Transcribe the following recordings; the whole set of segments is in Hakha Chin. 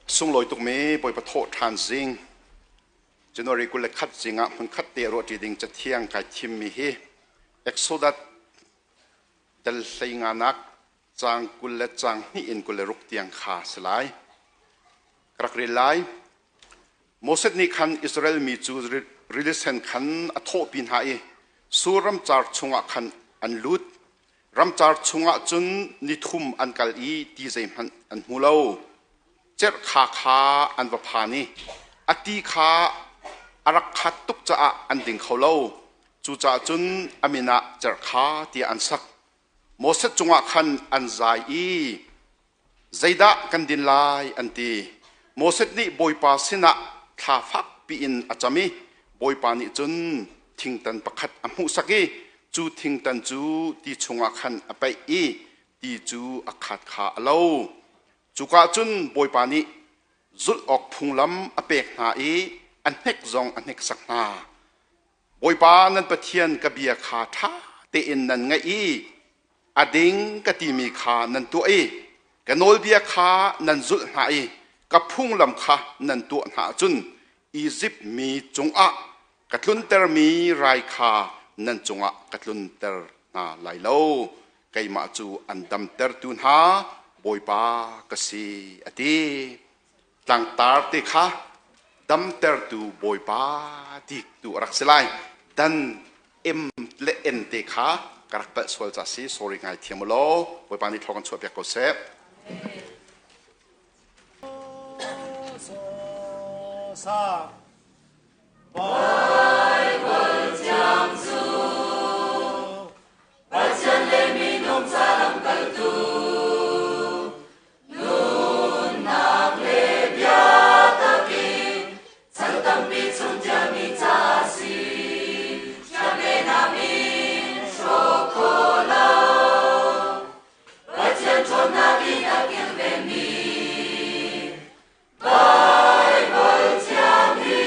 Sunglawi tukmi Bawipa thawh ṭhan zing January 21 zing ah hmunkhat te ruahṭi ding cathiang kai thimmi hi Exodus dal hleinganak caang 20 le caang hnih in 26 tiang kha si lai. Ka rak rel lai. Moses nih khan Israel mi cu rili sen khan a thawhpi hna i Sur ramcar chungah khan an lut. Ramcar chungah cun ni thum an kal i ti zeihmanh an hmu lo. Cerhkha kha an va phan i a ti kha a rak khat tuk caah an ding kho lo. Cucaah cun a min ah cerhkha tiah an sak. Moses cungah khan an zai i zeidah kan din lai an ti. Moses nih Bawipa sinah thla fakpi in a cam i Bawipa nih cun thingtan pakhat a hmuhsak i cu thingtan cu ti chungah khan a paih i ti cu a khat kha a lo. Cuka cun Bawipa nih zulh awk phunglam a pek hna i a hnek zong a hneksak hna. Bawipa nan Pathian ka bia kha ṭha tein nan ngaih i a ding ka timi kha nan tuah i ka nawlbia kha nan zulh hna i ka phunglam kha nan tuah hna ahcun Izipt mi cungah ka tluntermi rai kha nan cungah ka tlunter hna lai lo. Keimah cu an damtertu hna Bawipa ka si, a ti. Tlangtar te kha damtertu Bawipa ti tu a rak si lai. Dan M le N te kha ka rak palh sual ca si. Sorry ngai thiam u law Bawipa nih thlawk an chuah piak ko seh. Sa. Bible thiang cu Pathian le minung ca lamkaltu Nunnak le biatak in chan tampi chung ṭialmi ca a si. Hriamnam in hrawk khawh lo. Pathian ṭhawnnak in a kilvenmi Baibal thiang hi.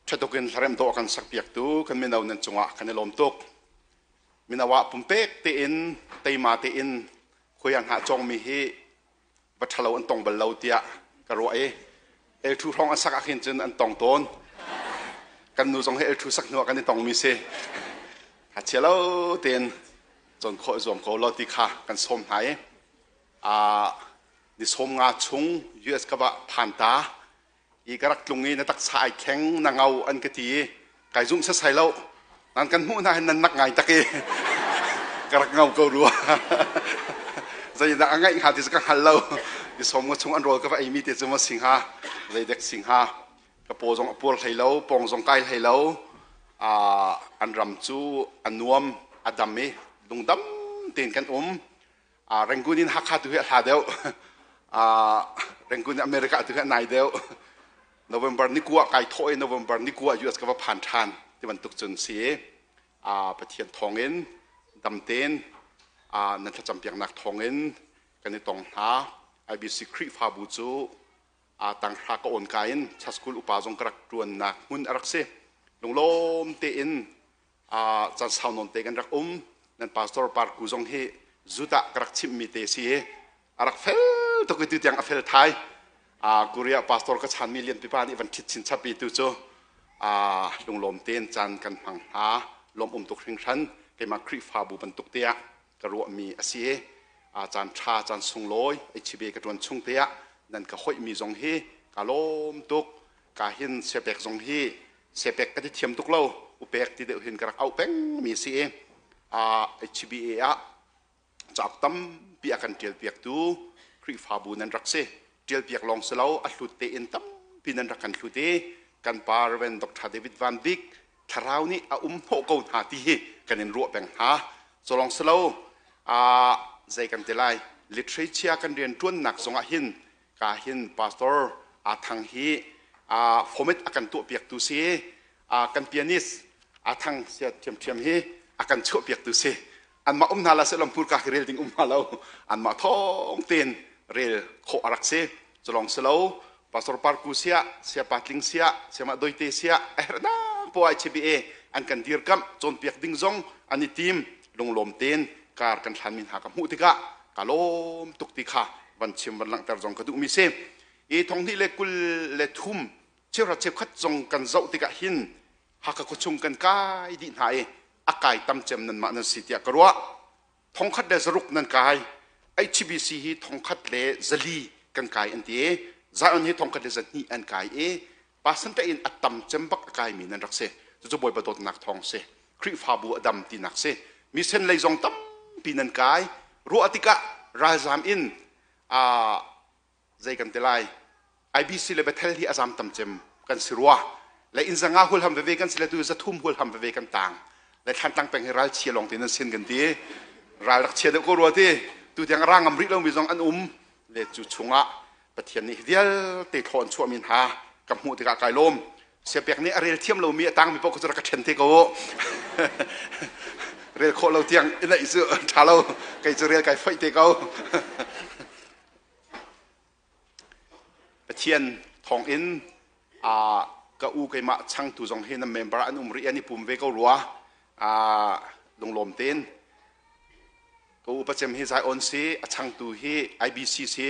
Ṭhatuk in hlaremh dawh kan sakpiaktu kan mino nan cungah kan i lawm tuk. Mino ah pumpek tein teima tein khuai hngah cawngmi hi va ṭhalo an tong bal lo tiah ka ruah i elṭhu hrawng an sak ah khin cun an tong tawn. Kan nu zong hi elṭhu sak hnu ah kan i tongmi si. Hachia lo tein cawn khawh i zuam ko law ti kha kan sawm hna i ni 50 chung US ka va phan ta i ka rak tlung i na taksa ai thleng na ngau an ka ti i kai zumh sasai lo nan kan hmuh hna hin nan nak ngai tak i ka rak ngau ko rua zeidah a ngaih hnga ti cu ka hngal lo i 50 chung an rawl ka va ei mi te cu ma sing ha zeidek sing ha ka paw zong a puar hlei lo pawng zong kai hlei lo an ram cu a nuam a dam i lungdam tein kan um Rangoon in Hakha tu hi a hla deuh. Rangoon in America tu hi a nai deuh. November ni kua kai thawh i November ni kua US ka va phan ṭhan ti bantuk cun si. Pathian thawngin damten nan thlacam piaknak thawngin kan i tong hna. IBC Khrihfabu cu tanghra ka awn ka in church school upa zong ka rak ṭuannak hmun a rak si. Lunglawm tein caan sau nawn te kan rak um nan pastor parku zong hi zuta ka rak chimhmi te si i a rak fel tuk i tu tiang a fel thai Korea pastor ka chanmi lian pipa nih van ṭhit chin chap i tu cu lunglawm tein caan kan hmang hna lawm um tuk hringhran keimah Khrihfabu bantuk te ah ka ruahmi a si i caan ṭha caan sunglawi HB ka ṭuan chung te ah nan ka hoihmi zong hi ka lawm tuk ka hin sepek zong hi sepek ka ti thiam tuk lo upek ti deuh hin ka rak auh peng mi si i HBA ah cauk tampi a kan ṭial piaktu Khrihfabu nan rak si ṭial piak lawng si lo a hlut tein tampi nan rak kan hlut i kan pa Reverend Dr. David Van Bik thlarau nih a um hnawh ko hna ti hi kan in ruah peng hna cu lawng si lo zei kan ti lai literature kan rian ṭuannak zongah hin ka hin pastor aa thang hi format a kan tuahpiaktu si kan pianist aa thang sia ṭhiamṭhiam hi a kan chuahpiaktu si anmah um hna la sehlaw hmurka khi rel ding um hnga lo anmah thawng tein rel khawh a rak si culong si lo pastor parku sia sia patling sia siamah doite sia a herhnak poah HBA an kan dirkamh cawnpiak ding zong an i tim lunglawm tein kar kan hlanmi hna ka hmuh tikah ka lawm tuk ti kha van chim van langhter zong ka duhmi si i 2023 cheuhra cheukhat zong kan zoh tikah hin Hakha khuachung kan kai dih hna i a kai tam cem nanmah nan si tiah ka ruah 1600 nan kai HBC hi 1400 kan kai an ti i Zion hi 1200 an kai i percent in a tam cem bak a kaimi nan rak si cucu Bawipa dawtnak thawng si Khrihfabu a dam tinak si mission lei zong tampi nan kai ruah tikah ralzam in zei kan ti lai IBC le Bethel hi a zam tam cem kan si rua le inn 500 hulham veve kan si le tu 300 hulham veve kan tang le thlantlang peng hi ral chia lawng te nan sin kan ti ral rak chia deuh ko rua ti tu tiang ra ngam rih lomi zong an um le cu chungah Pathian nih vialte thlaw an chuahmi hna ka hmuh tikah kai lawm siapek nih a rel thiam lomi a tangmi paoh cu rak ka ṭhen te ko rel khawh lo tiang i naih cu ṭha lo kei cu rel kai foih te ko Pathian thawngin ka u keimah changtu zong hi na member an um rih an i pum ve ko rua lunglawm tein ka u pacem hi Zion si a changtu hi IBC si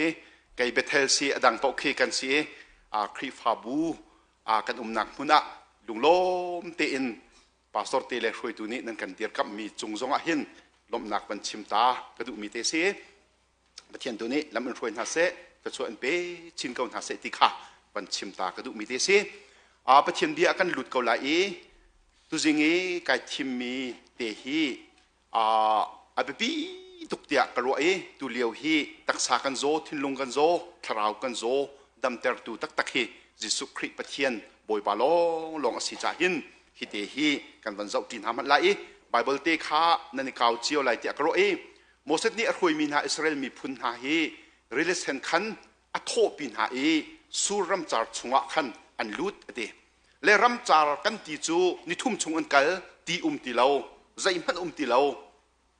kei Bethel si a dang paoh khi kan si Khrihfabu kan umnak hmun ah lunglawm tein pastor te le hruaitu nih nan kan dirkamhmi cung zong ah hin lawmhnak van chim ta ka duhmi te si Pathian tu nih lam in hruai hna seh thluachuah in pe chin ko hna seh ti kha van chim ta ka duhmi te si Pathian bia kan lut ko lai i tuzing i kai thimmi te hi a biapi tuk tiah ka ruah i tu lio hi taksa kan zaw thinlung kan zaw thlarau kan zaw damtertu taktak hi Jesuh Khrih Pathian Bawipa lawng lawng a si cah hin hi te hi kan van zoh ṭi hna hmanh lai i Bible te kha nan i kau cio lai tiah ka ruah i Moses nih a hruaimi hna Israel miphun hna hi rili sen khan a thawhpi hna i Sur ramcar chungah khan an lut a ti. Le ramcar kan ti cu nithum chung an kal ti um ti lo, zeihmanh um ti lo.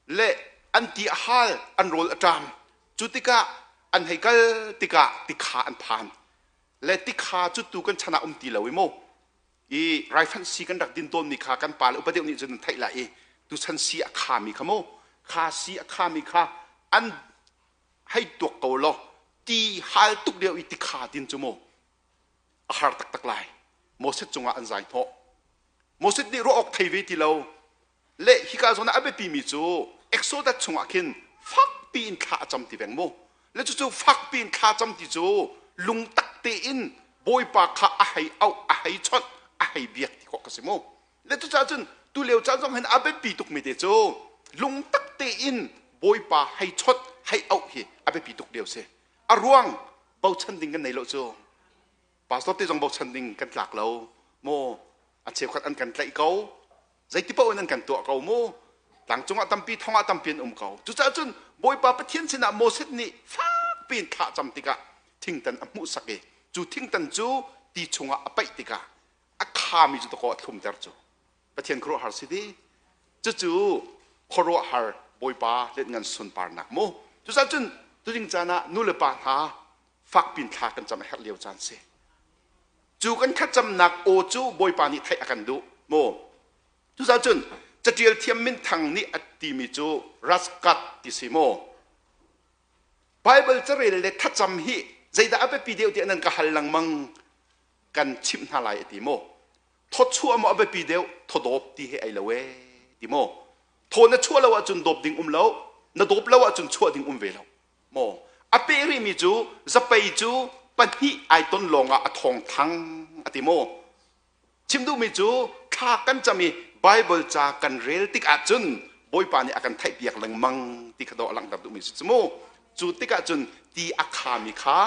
Le an ti a hal, an rawl a ṭam. Cu tikah an hei kal tikah tikha an phan. Le tikha cu tu kan chan ah um ti lo i mu. I raifanh sii kan rak din tawnmi kha kan pa le upa deuh nih cun an theih lai i tuchan sii a khami kha mu kha sii a khami kha an hei tuak ko law ti hal tuk lio i ti kha din cu mu a har taktak lai. Moses cungah an zai hnawh. Moses nih ruah awk thei ve ti lo. Le hika zawn ah a biapimi cu Exodus chungah khin fakpi in thla a cam ti veng mu. Le cucu fakpi in thla cam ti cu lungtak tein Bawipa kha a hei auh, a hei chawnh, a hei biak ti khawh ka si mu. Le cucaah cun tu lio caan zong hin a biapi tukmi te cu lungtak tein Bawipa hei chawnh, hei auh hi a biapi tuk lio si. A ruang bochan ding kan nei lo cu. Pastor te zong bochan ding kan tlak lo. Maw a cheukhat an kan tlaih ko. Zeiti paoh in an kan tuah ko mu. Tlangcung ah tampi, thong ah tampi an um ko. Cucaah cun Bawipa Pathian sinah Moses nih fakpi in thla a cam tikah thingtan a hmuhsak i cu thingtan cu ti chungah a paih tikah a khami cu dakaw a thlumter cu. Pathian khuaruahhar si di. Cucu khuaruahhar Bawipa lianngan sunparnak mu. Cucaah cun tuzing caan ah nu le pa hna fakpin thla kan cam a herh lio caan si. Cu kan thlacamnak aw cu Bawipa nih theih a kan duh mu. Cucaah cun catial thiam minthang nih a timi cu Raskat ti si mu. Bible carel le thlacam hi zeidah a biapi deuh tiah nan ka hal lengmang kan chimh hna lai a ti mu. Thawchuah maw a biapi deuh thawdawp ti he ai lo ee ti maw. Thaw na chuah lo ahcun dawp ding um lo, na dawp lo ahcun chuah ding um ve lo. Maw a peh rihmi cu zapei cu pahnih ai ton lawngah a thawng thang a ti maw. Chim duhmi cu thla kan cam i Bible ca kan rel tik ahcun Bawipa nih a kan theihpiak lengmang ti kha dawh a langhter duhmi si cu mu. Cu tikah cun ti a khami kha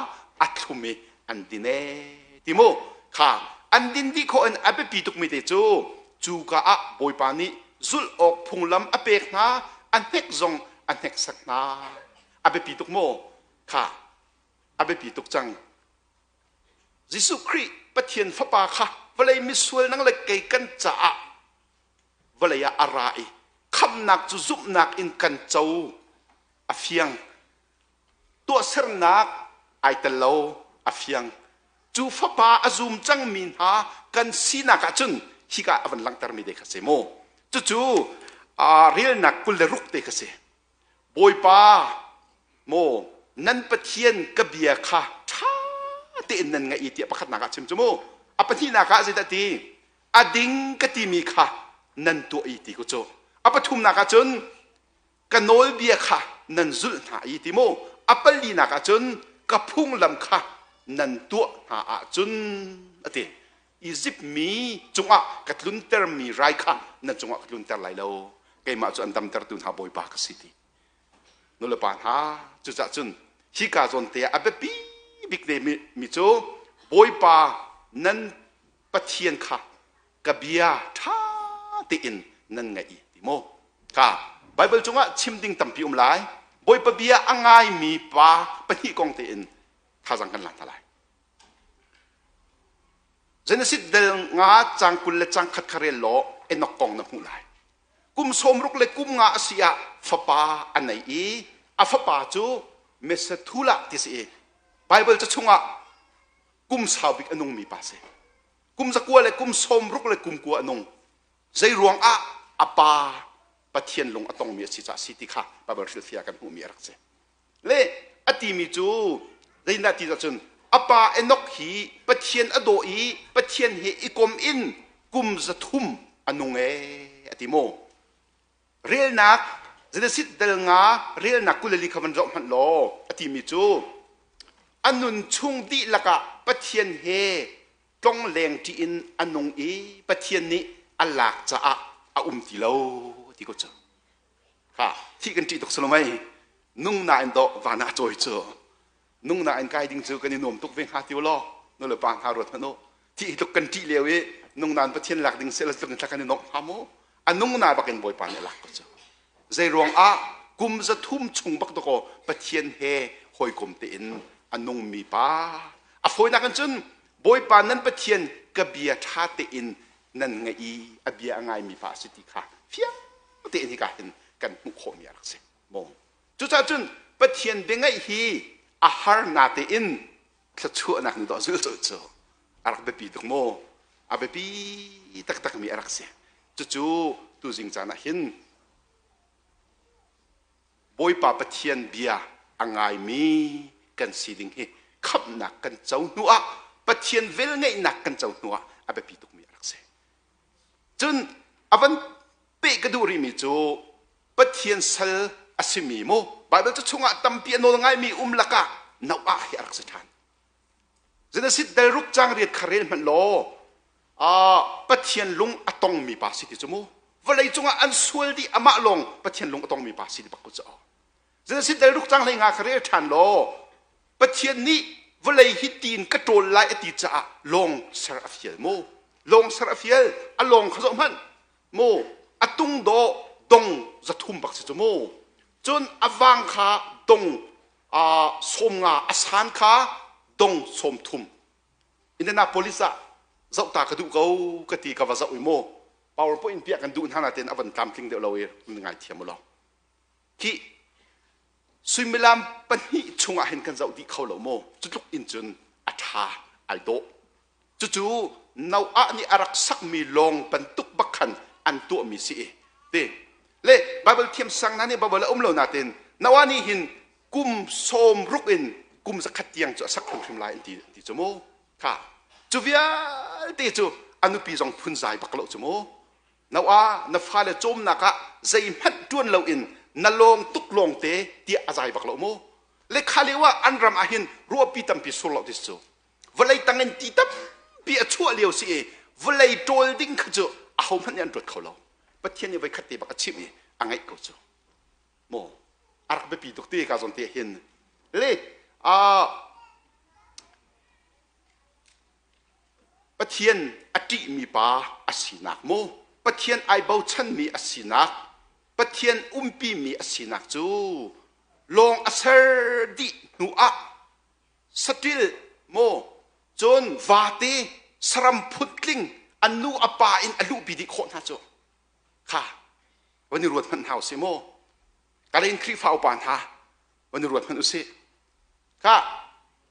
a thlum i an din ee ti mu. Kha an din dih khawh in a biapi tukmi te cu cuka ah Bawipa nih zulh awk phunglam a pek hna, a hnek zong a hneksak hna. A biapi tuk maw? Kha a biapi tuk cang. Jesuh Khrih Pathian Fapa kha vawlei misual nang le kei kan caah vawlei ah a ra i khamhnak cu zumhnak in kan co a fiang. Tuahsernak ai tel lo a fiang. Cu Fapa a zum cangmi hna kan sinak ah cun hika a van langhtermi te kha si mu. Cucu relnak 26 te kha si. Bawipa maw nan Pathian ka bia kha ṭha tein nan ngaih i tiah pakhatnak ah chim cu mu. A pahnihnak ah zeidah ti? A ding ka timi kha nan tuah i ti ku cu. A pathumnak ah cun ka nawlbia kha nan zulh hna i ti mu. A palinak ah cun ka phunglam kha nan tuah hna ahcun a ti. Izipt mi cungah ka tluntermi rai kha nan cungah ka tlunter lai lo. Keimah cu an damtertu hna Bawipa ka si ti. Nulepa hna, cucah cun hika zawn te ah a biapi bik ve mi cu Bawipa nan Pathian kha ka bia ṭha tein nan ngaih i ti maw? Ka Bible cungah chim ding tampi um lai. Bawipa bia a ngaimi pa pahnih kong tein thazaang kan la hna lai. Genesis del nga cang 20 le cang khat kha rel law Enoch kong na hmuh lai. Kum 60 le kum nga a si ah fapa a nei i a fapa cu Mesethulah ti si i Bible ca chungah kum sau bik a nungmi pa si. Kum 9 le kum 60 le kum kua a nung. Zei ruang ah a pa Pathian lung a tongmi a si caah si ti kha Bible hrilhfiah kan hmuhmi a rak si. Le a timi cu zeitindah ti cun a pa Enoch hi Pathian a daw i Pathian he i kom in kum 300 a nung ee a ti maw? Relnak Genesis del nga relnak 24 kha van zoh hmanh law a timi cu a nun chung dihlak ah Pathian he tlongleng ṭi in a nung i Pathian nih a lak caah a um ti lo ti ko cu. Kha thih kan ṭih tuk salomei nung nain dawh van ah cawi cu nung nain kai ding cu kan i nuam tuk ve hnga ti law nu le pa hna ruat hmanh u thih hi tluk kan ṭih lio i nung nain Pathian lak ding seh tluk in kan i nuamh hnga mu a nung na bak in Bawipa nih a lak ko cu zei ruang ah kum 300 chung bak dakaw Pathian he hawikom tein a nungmi pa a fawinak in cun Bawipa nan Pathian ka bia ṭha tein nan ngaih i a bia a ngaimi pa a si ti kha fiang tein hika hin kan hmuh khawhmi a rak si. Maw. Cucaah cun Pathian biangaih hi a har na tein thluachuahnak nih dawh zulh colh cu a rak biapi tuk maw? A biapi taktakmi a rak si. Cucu tuzing caan ah hin Bawipa Pathian bia a ngaimi kan si ding hi khamhnak kan co hnu ah, Pathian velngeihnak kan co hnu ah a biapi tukmi a rak si. Cun a van peh ka duh rihmi cu Pathian sal a simi mu Bible cu chungah tampi a nawl ngaimi um lakah Noah hi a rak si ṭhan. Genesis dal ruk cang riat kha rel hmanh law Pathian lung a tongmi pa si ti cu mu vawlei cungah an sual dih, amah lawng Pathian lung a tongmi pa si ti bak ko cu. Genesis dal ruk cang hlei nga kha rel ṭhan law Pathian nih vawlei hi tiin ka ṭawl lai a ti caah lawng ser a fial mu. Lawng ser a fial, a lawng kha zoh hmanh mu, a tung dawh dong 300 bak si cu mu. Cun a vang kha dong 50, a san kha dong 30. Indianapolis ah zohta ka duh ko ka ti, ka va zoh i mu, PowerPoint piah kan duh hna nain a van tlamtling deuh lo i ngai thiam u law. Khi suimilam 2 chungah hin kan zoh dih kho lo maw? Cu tluk in cun a ṭha, ai dawh. Cucu Noah nih a rak sakmi lawng bantuk bak khan an tuahmi si i ti le Bible thiam sang hna nih Bible a um lo nain Noah nih hin kum 60 in kum 100 tiang cu a sak hrimhrim lai an ti, an ti cu mu. Kha cu vialte cu a nupi zong phunzai bak lo cu mu. Noah, na fale cawmnak ah zeihmanh ṭuan loin na lawng tuk lawngte tiah a zai bak lo mu. Le kha lio ah an ram ah hin ruahpi tampi sur lo ti cu. Vawlei tang in ti tampi a chuah lio si i vawlei ṭawl ding kha cu ahohmanh nih an ṭuat kho lo. Pathian nih voikhat te bak a chimh i a ngaih ko cu. Maw a rak biapi tuk ti ka zawn te hin. Le Pathian a ṭihmi pa a sinak maw, Pathian ai bochanmi a sinak, Pathian umpimi a sinak cu lawng a ser dih hnu ah saṭil maw, cun vate saram phuntling an nu a pa in a luhpi dih khawh hna cu kha van i ruat hmanh hna usih maw. Kalein Khrihfa upa hna, van i ruat hmanh usih. Kha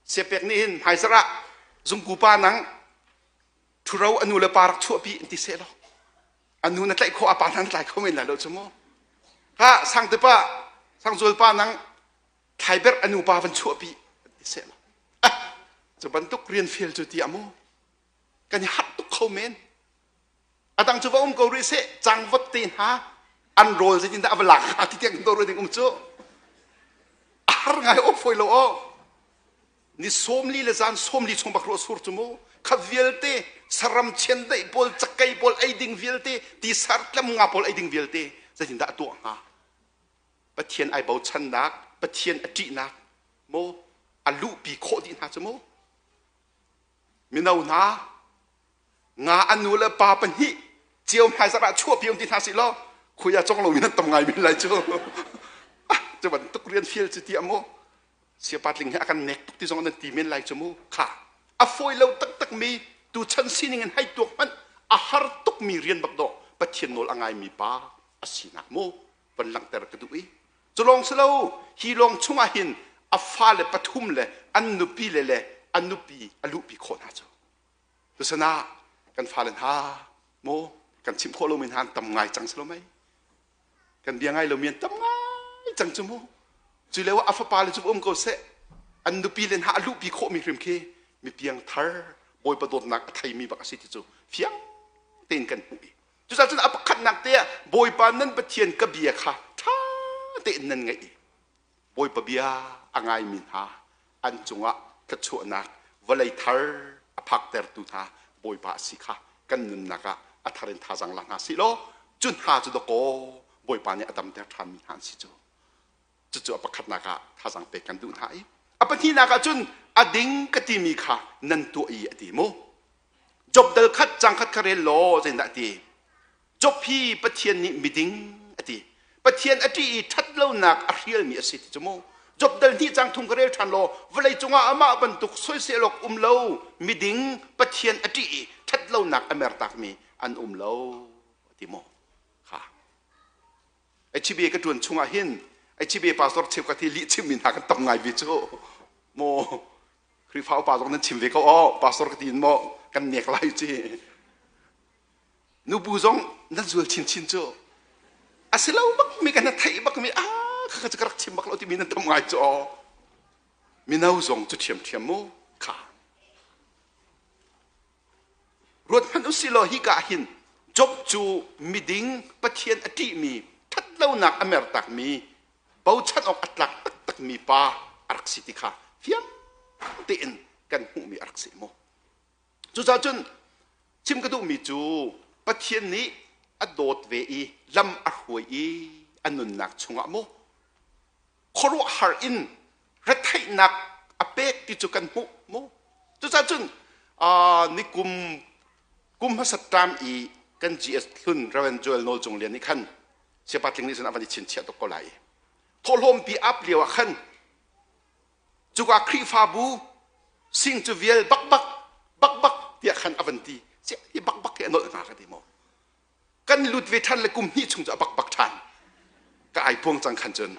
siapek nih hin hmaizarh ah zungku pa nang ṭhuro a nu le pa rak chuahpi in ti seh law a nu na tlaih khawh, a pa na tlai kho men lai lo cu mu. Kha sangte pa, sangzual pa nang thlaiberh a nu pa van chuahpi ti seh law ah cu bantuk rian fial cu ti a mu kan i harh tuk kho men. A dang cu va um ko rih seh, cangvot te hna an rawl zeitindah a va lak hnga ti tiang kan ruah ding um cu a har ngai awk fawi lo aw. Ni 40 le zan 40 chung bak ruah sur cu mu. Kha vialte saram chiandeih pawl, cakei pawl ei ding vialte, ti sartlam nga pawl ei ding vialte zeitindah a tuah hnga? Pathian ai bochannak, Pathian a ṭihnak maw a luhpi khawh dih hna cu mu. Mino hna, nga an nu le pa pahnih cio hmaizarh ah chuahpi um ti hna sih law khuia cong lomi nan tam ngai men lai cu. Ah, cu bantuk rian fial cu ti mu siapa tling he a kan nek tuk ti zong nan ti men lai cu mu. Kha a fawi lo taktak mi, tu chan sining in hei tuak hmanh a har tuk mi rian bak dawh. Pathian nawl a ngai mi pa a sinak mu van langhter ka duh i cu lawng si lo, hi lawng chungah hin a fale pathum le an nupi le an nupi a luhpi khawh hna cu. Tuchan ah kan fale hna maw kan chimh khawh lomi hna an tam ngai cang si lo mei? Kan bia ngai lomi an tam ngai cang cu mu. Cu lio ah a fapa le cu um ko seh, an nupi le hna a luhpi khawhmi hrim khi mi piang thar, Bawipa dawtnak a theimi bak a si ti cu fiang tein kan hmuh i cucaah cun a pakhatnak te ah Bawipa nan Pathian ka bia kha ṭha tein nan ngaih i Bawipa bia a ngaimi hna an cungah thluachuahnak vawlei thar a phaktertu hna Bawipa a si kha kan nunnak ah a thar in thazaang la hna sih law cu hna cu dawkaw Bawipa nih a damter ṭhanmi hna an si cu. Cucu a pakhatnak ah thazaang pek kan duh hna i a pahnihnak ah cun a ding ka timi kha nan tuah i a ti mu. Job dal khat cang khat kha rel law zeitindah a ti? Job hi Pathian nih miding a ti. Pathian a ṭih i ṭhatlonak a hrialmi a si ti cu mu. Job dal hnih cang thum ka rel ṭhan law vawlei cungah amah bantuk soisel awk um lo miding, Pathian a ṭih i ṭhatlonak a mertakmi an um lo a ti mu. Kha. HBA ka ṭuan chungah hin HBA pastor cheukhat hi lih chimmi hna kan tam ngai ve cu. Maw Khrihfa upa zong nan chim ve ko aw, pastor ka ti in maw kan nek lai ci. Nubu zong nan zual chinchin cu. A si lo bak mi kan theih bak mi ah kha ka rak chim bak lo timi nan tam ngai cu aw. Mino zong cu ṭhiamṭhiam mu kha. Ruat hmanh usih law hika ah hin Job cu miding Pathian a ṭihmi ṭhatlonak a mertakmi bochan awk a tlak taktakmi pa a rak si ti kha fiang tein kan hmuhmi a rak si mu. Cucaah cun chim ka duhmi cu Pathian nih a dawt ve i lam a hruai i a nunnak chungah mu khuaruahhar in retheihnak a pek ti cu kan hmuh mu. Cucaah cun nikum kum hmasa ṭam i kan GS hlun Reverend Joel Nawl Cung Lian nih khan Siapa Tling nih cun a van i chinchiah tuk ko lai. Thawhlawmpi ap lio ah khan cuka Khrihfabu sing cu vial bakbak bakbak tiah khan a van ti. Hi bakbak hi a nolh hnga ka ti maw? Kan lut ve ṭhan le kum hnih chung cu a bakbak ṭhan. Ka ai puang cang khan cun.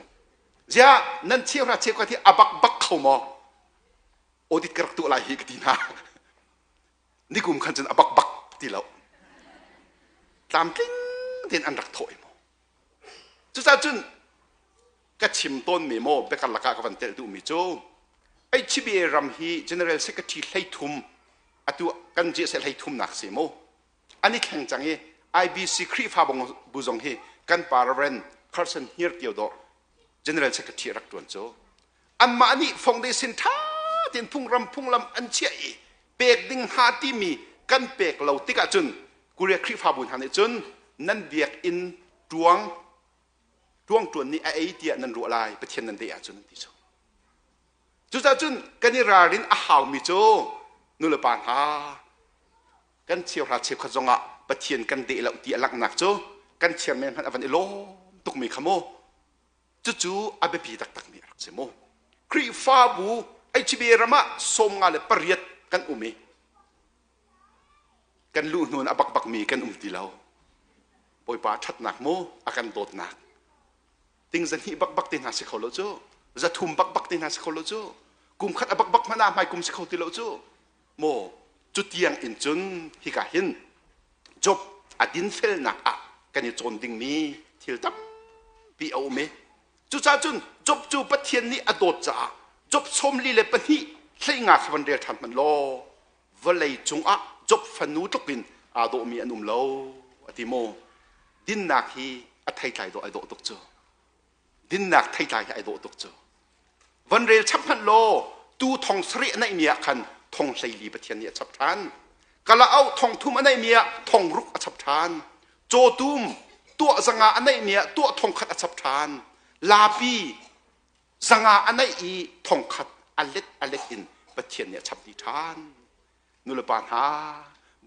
Ziah nan cheuhra cheukhat hi a bakbak kho maw? Audit ka rak tuah lai hi ka ti hna. Nikum khan cun a bakbak ti lo. Tlamtling tein an rak thawh i maw. Cucaah cun ka chim tawnmi maw biakarlak ah ka van telh duhmi cu HBA ram hi General Secretary 13 atu kan GSA 13 nak si mu. An i thleng cang i IBC Khrihfabu bu zong hi kan pa Reverend Carson Hniar Tio Dawh General Secretary rak ṭuan cu. Anmah nih foundation ṭha tein phungram phunglam an chiah i pek ding hnga timi kan pek lo tikah cun Korea Khrihfabu hna nih cun nan biakinn ṭuang ṭuang ṭuan nih a ei tiah nan ruah lai Pathian nan deh ahcun an ti cu. Cucaah cun kan i ralrin a haumi cu nulepa hna kan cheuhra cheukhat zongah Pathian kan deh lo ti a langhnak cu kan chairman hmanh a van i lawm tukmi kha mu. Cucu a biapi taktakmi a rak si mu. Khrihfabu HBA ram ah 58 kan um i kan luh hnu in a bakbakmi kan um ti lo. Bawipa ṭhatnak mu a kan dawtnak. Ting zahnih bakbak te hna si kho lo cu. Zathum bakbak te hna si kho lo cu. Kum khat a bakbak hmanh ah hmai kum si kho ti lo cu. Maw cu tiang in cun hika hin Job a dinfelnak ah kan i cawn dingmi thil tampi a um i cucaah cun Job cu Pathian nih a dawt caah Job 42 hleinga kha van rel ṭhan hmanh law vawlei cungah Job fanu tluk in aa dawhmi an um lo a ti maw dinnak hi a theitlai dawh ai dawh tuk cu dinnak theitlai hi ai dawh tuk cu van rel chap hmanh law tu thong sarih a neihmi ah khan thong 14 Pathian nih a chap ṭhan kala auh thong thum a neihmi ah thong ruk a chap ṭhan cawtum tuah zanga a neihmi ah tuah thong khat a chap ṭhan lapi zanga a neih i thong khat a let a let in Pathian nih a chap dih ṭhan Nulepa hna,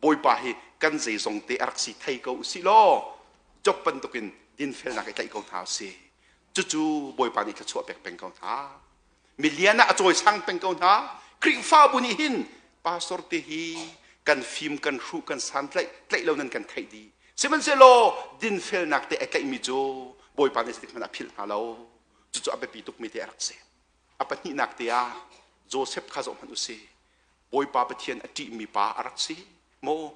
Bawipa hi kan zeizong te a rak si thei ko usih law Job bantukin dinfelnak i tlaih ko hna usih. Cucu Bawipa nih thluachuah pek peng ko hna. Milian ah a cawisang peng ko hna. Khrihfabu nih hin pastor te hi kan fim kan hruh kan san tlaih tlaih lo nan kan theih dih. Sihmanhsehlaw dinfelnak te a tlaihmi cu Bawipa nih zeitik hmanh ah a philh hna lo. Cucu a biapi tukmi te a rak si. A pahnihnak te ah Joseph kha zoh hmanh usih. Bawipa Pathian a ṭihmi pa a rak si maw?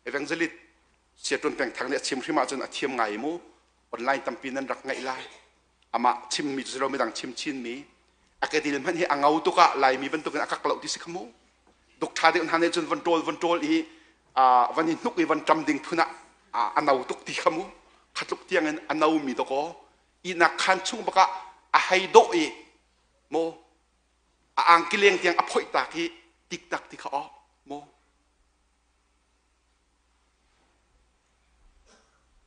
Evangelist Siaṭuan Peng Thang nih a chim hrim ahcun a thiam ngai mu. Online tampi nan rak ngaih lai. Amah chimmi cu si lo midang chim chinmi. A kedil hmanh hi a ngau tuk ah Laimi bantukin a kak lo ti si kha mu. Duk ṭha deuh hna nih cun van ṭawl van ṭawl i van i hnuk i van ṭam ding phun ah a no tuk ti kha mu. Khatluk tiangin a nomi dakaw ihnak khaan chung bakah a hei dawh i maw a angki leng tiang a phoih tak i tiktak ti kha aw maw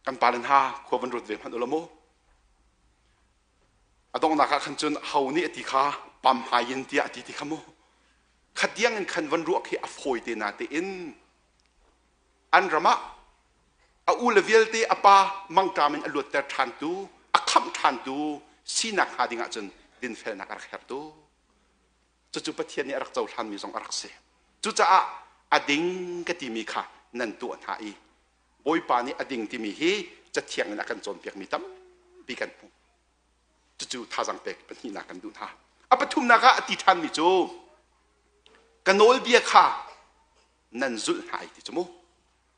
kan pa le hna khua van ruat ve hmanh u la mu a donghnak ah khan cun ho nih a ti kha pam hai in tiah a ti ti kha mu khatiang in khan van ruah khi a fawi te na te in an ram ah a u le vialte a pa mangṭam in a luatter ṭhantu a khamh ṭhantu sinak hnga ding ahcun dinfelnak a rak hertu cucu Pathian nih a rak cohlanmi zong a rak si cucaah a ding ka timi kha nan tuah hna i Bawipa nih a ding timi hi cathiang in a kan cawnpiakmi tampi kan hmu cucu thazang pek pahnihnak kan duh hna a pathumnak ah a ti ṭhanmi cu ka nawlbia kha nan zulh hna ai ti cu mu.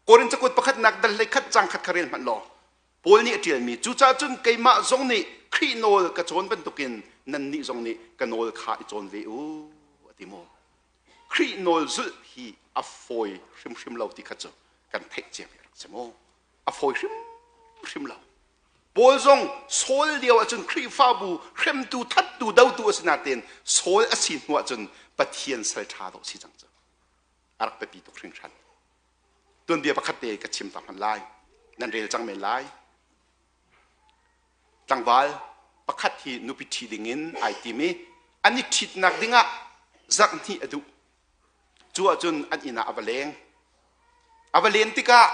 Korin cakuat pakhatnak dal hlei khat cang khat kha rel hmanh law Paul nih a ṭialmi cucaah cun keimah zong nih Khrih nawl ka cawn bantukin nannih zong nih ka nawl kha i cawn ve u a ti mu. Khrih nawl zulh hi a fawi hrimhrim lo ti kha cu kan theih ciami a rak si mu. A fawi hrimhrim lo. Paul zong Saul lio ahcun Khrihfabu hremtu, thattu, dotu a si nain Saul a si hnu ahcun Pathian sal ṭha dawh si cang cu. A rak biapi tuk hringhran. Tuanbia pakhat te ka chim ta hmanh lai. Nan rel cang men lai. Tlangval pakhat hi nupi ṭhi dingin ai tim i an i ṭhitnak dingah zarh hnih a duh. Cu ahcun an inn ah a va leng. A va len tikah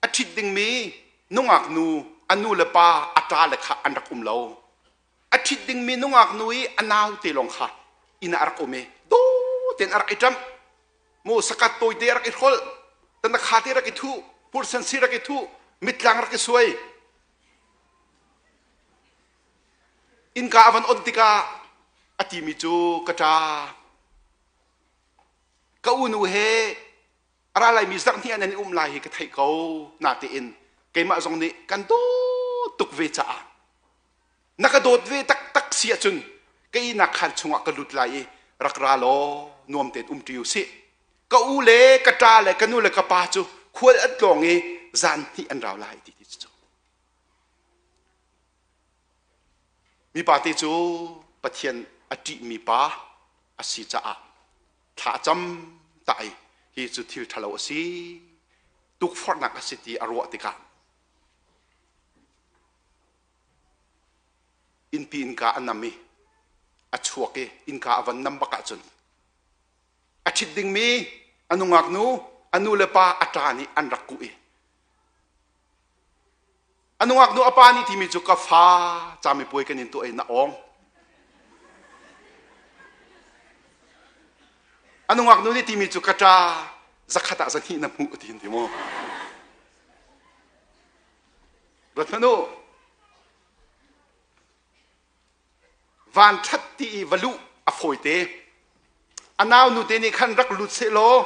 a ṭhit dingmi nungak nu a nu le pa a ṭa le kha an rak um lo. A ṭhit dingmi nungak nu i a nau te lawng kha inn ah a rak um i daw tein a rak i ṭamh. Mu sakat tawite a rak i hrolh, tanakha te rak i thuh, pursan si rak i thuh, mittlang rak i suai. Innka a van on tikah a timi cu ka ṭa. Ka unu he a ra laimi zarhhnih ah nan i um lai hi ka theih ko natein keimah zong nih kan dawt tuk ve caah na ka dawt ve taktak si ahcun ka ihnak khaan chungah ka lut lai i rak ra law nuam tein um ṭi u sih ka u le ka ṭa le ka nu le ka pa cu khual an tlawng i zan hnih an rau lai ti ti cu mipa te cu Pathian a ṭihmi pa a si caah thla a cam ta i hi cu thil ṭhalo a si tukforhnak a si ti a ruah tikah innpi innka a nam i a chuak i innka a van nam bak ahcun a ṭhit dingmi a nungak nu a nu le pa a ṭa nih an rak kuh i a nungak nu a pa nih timi cu ka fa camipuai kan in tuah i na awng a nungak nu nih timi cu ka ṭa zakhat ah zahnih na hmuh ti in ti mu Ruat hmanh u. Van ṭhat ti i va luh a fawite. A nau nu te nih khan rak lut sehlaw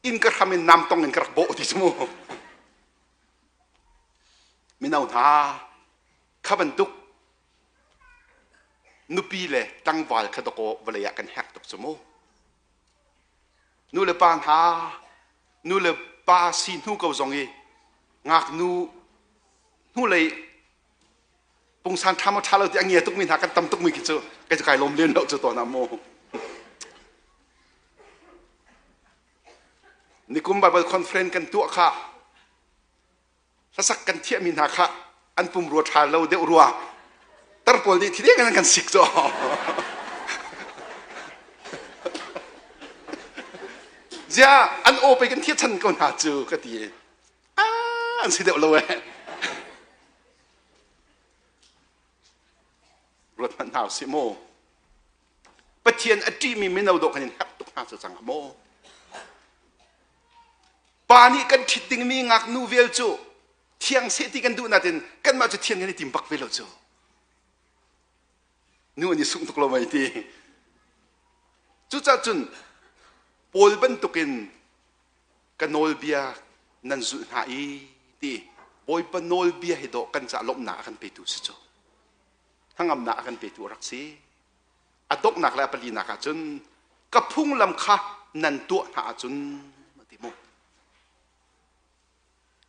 inn ka hram in namtong in ka rak bawh ti cu mu. Mino hna, kha bantuk nupi le tlangval kha dawkaw vawlei ah kan herh tuk cu mu. Nu le pa hna, nu le pa si hnu ko zong i ngaknu hnulei pungsan ṭha maw ṭha lo ti a ngia tukmi hna kan tam tukmi khi cu kei cu kai lawm len lo cu tawn ah mu. Nikum Bible conference kan tuah kha hlasak kan thiahmi hna kha an pumrua ṭha lo deuh rua tar pawl nih thideng in an kan sik cu. Zia an aw pei kan thiah chan ko hna cu ka ti. Ah, an si deuh lo eh. Ruat hmanh hna usih mu. Pathian a ṭihmi mino dawh kan in herh tuk hna cu cang maw? Pa nih kan ṭhit dingmi ngaknu vial cu thiang seh ti kan duh natin kanmah cu thian kan i tim bak ve lo cu. Nu an i sungh tuk lo mei ti. Cucaah cun Paul bantukin ka nawlbia nan zulh hna i ti Bawipa nawlbia hi dawh kan ca lawmhnak a kan petu si cu. Hnangamnak a kan petu a rak si. A donghnak le a palinak ah cun ka phunglam kha nan tuah hna ahcun a ti mu.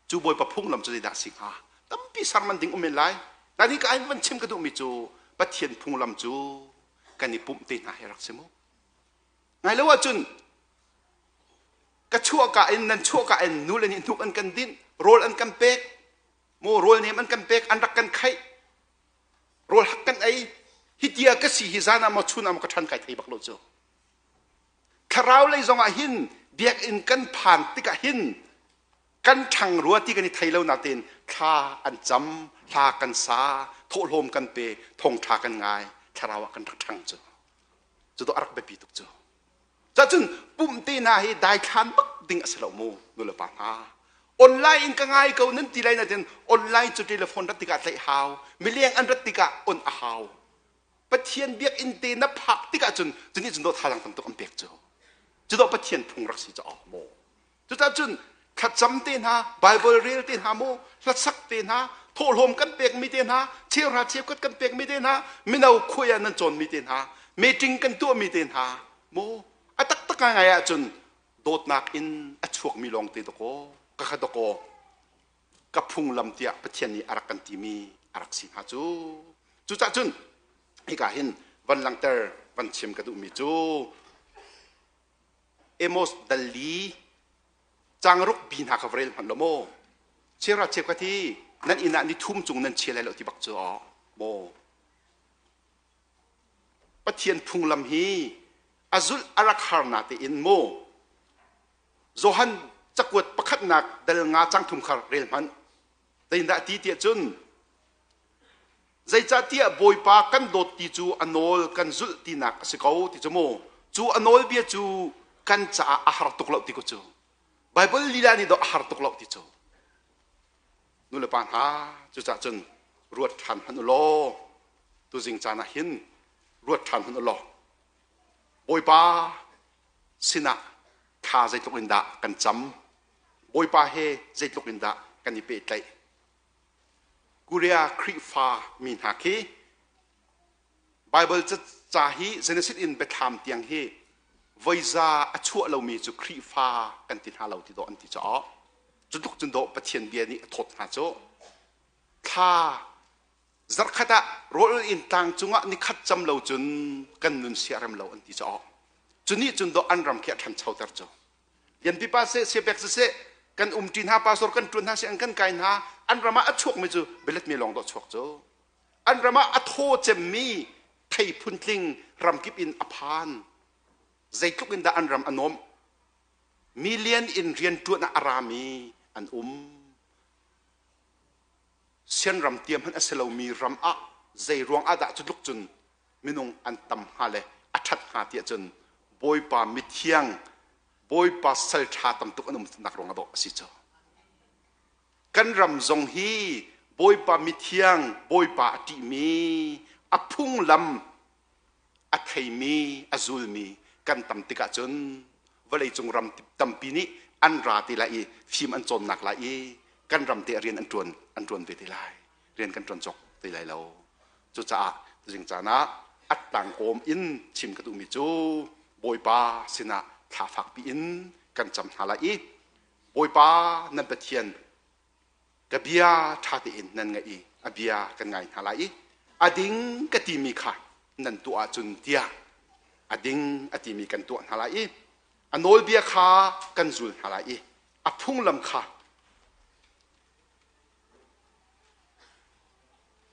Cu Bawipa phunglam cu zeidah a si hnga? Tampi serman ding um men lai. Nain ka van chim ka duhmi cu Pathian phunglam cu kan i pumh te hna hi rak si mu. Ngai lo ahcun ka chuahka in nan chuahka in nu le nih hnuk an kan dinh, rawl an kan pek, mu rawl nem an kan pek, an rak kan khaih, rawl hak kan ei. Hi tia ka si hi zan ah maw chun ah maw ka ṭhan kai thei bak lo cu. Thlarau lei zong ah hin biakinn kan phan tikah hin kan ṭhang rua ti kan i thei lo nain thla an cam, hla kan sa, thawhlawm kan pe, thawngṭha kan ngai, thlarau ah kan rak ṭhang cu. Cu a rak biapi tuk cu. Cacun pumh te hna hi daithlan bak ding a si lo mu nu le pa hna. Online in ka ngai ko nan ti lai nain online cu telephone rat tikah tlaih hau, mileng an rat tikah on a hau. Pathian biakinn te na phak tikah cun cunih cun dawt thazaang tam tuk an pek cu. Cu dawh Pathian phung rak si cu maw. Cucaah cun thlacam te hna, Bible rel te hna mu, hlasak te hna, thawhlawm kan pekmi te hna, cheuhra cheukhat kan pekmi te hna, mino khuai ah nan cawnmi te hna, meeting kan tuahmi te hna, mu a taktak ngai ahcun dawtnak in a chuakmi lawng te dakaw ka kha dakaw ka phunglam tiah Pathian nih a rak kan timi a rak si hna cu. Cucah cun hika hin van langter van chim ka duhmi cu Amos dalli cangruk bi hna kha va rel hmanh lo maw chera cheu ka ti nan inn ah ni thum cung nan chia lai lo ti bak cu maw Pathian phunglam hi a zulh a rak har na tein maw Johan cakuat pakhatnak dal nga cang thum khar rel hmanh Zeidah ti tiah cun zeicahtiah Bawipa kan dawt ti cu a nawl kan zulh tinak a si ko ti cu mu. Cu a nawlbia cu kan caah a har tuk lo ti ko cu. Bible lila nih dawh a har tuk lo ti cu. Nu le pa hna cucah cun ruat ṭhan hmanh u law tuzing caan ah hin ruat ṭhan hmanh u law Bawipa sinah thla zeitluk in dah kan cam Bawipa he zeitluk in dah kan i pehtlaih? Korea Khrihfa mi hna khi Baibal ca hi Genesis in Biathlam tiang hi voiza a chuah lomi cu Khrihfa kan ti hna lo ti dawh an ti caah cu tluk cun dawh Pathian bia nih a thawt hna cu thla zarkhat ah rawl in tlang cungah nikhat cam lo cun kan nun siarem lo an ti caah cu nih cun dawh an ram khi a ṭhanchoter cu Lianpipa seh siapek siseh kan umṭi hna pastor kan ṭuan hna seh an kan kai hna an ram ah a chuakmi cu bialet mi lawng dawh chuak cu an ram ah a thaw cemmi thei phuntling ramkip in a phan zeitluk in dah an ram a nuam million in rian ṭuan ah a rami an um sian ram tiam hmanh a si lomi ram ah zei ruang ah dah cu tluk cun minung an tam hnga le a ṭhat hnga tiah cun Bawipa mithiang Bawipa sal ṭha tam tuk an umnak ruang ah dawh a si cu. Kan ram zong hi Bawipa mithiang Bawipa a ṭihmi a phunglam a theimi a zulmi kan tam tikah cun vawleicung ram tampi nih an ra te lai i fim an cawnnak lai i kan ram te rian an ṭuan an ṭuan ve te lai rian kan ṭuan cawk te lai lo. Cucaah zing caan ah a tlangkawm in chim ka duhmi cu Bawipa sinah thla fakpi in kan cam hna lai i Bawipa nan Pathian ka bia ṭha tein nan ngaih i a bia kan ngai hna lai i a ding ka timi kha nan tuah ahcun tiah a ding a timi kan tuah hna lai i a nawlbia kha kan zul hna lai i a phunglam kha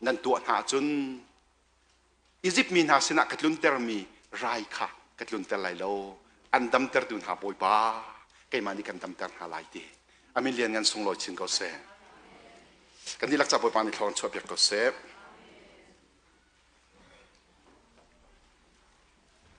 Nan tuah hna ahcun Izipt mi hna sinah ka tluntermi rai kha ka tlunter lai lo. An damtertu hna Bawipa, keimah nih kan damter hna lai ti. A min lianngan sunglawi chin ko seh. Kan dihlak ca Bawipa nih thluang chuahpiak ko seh.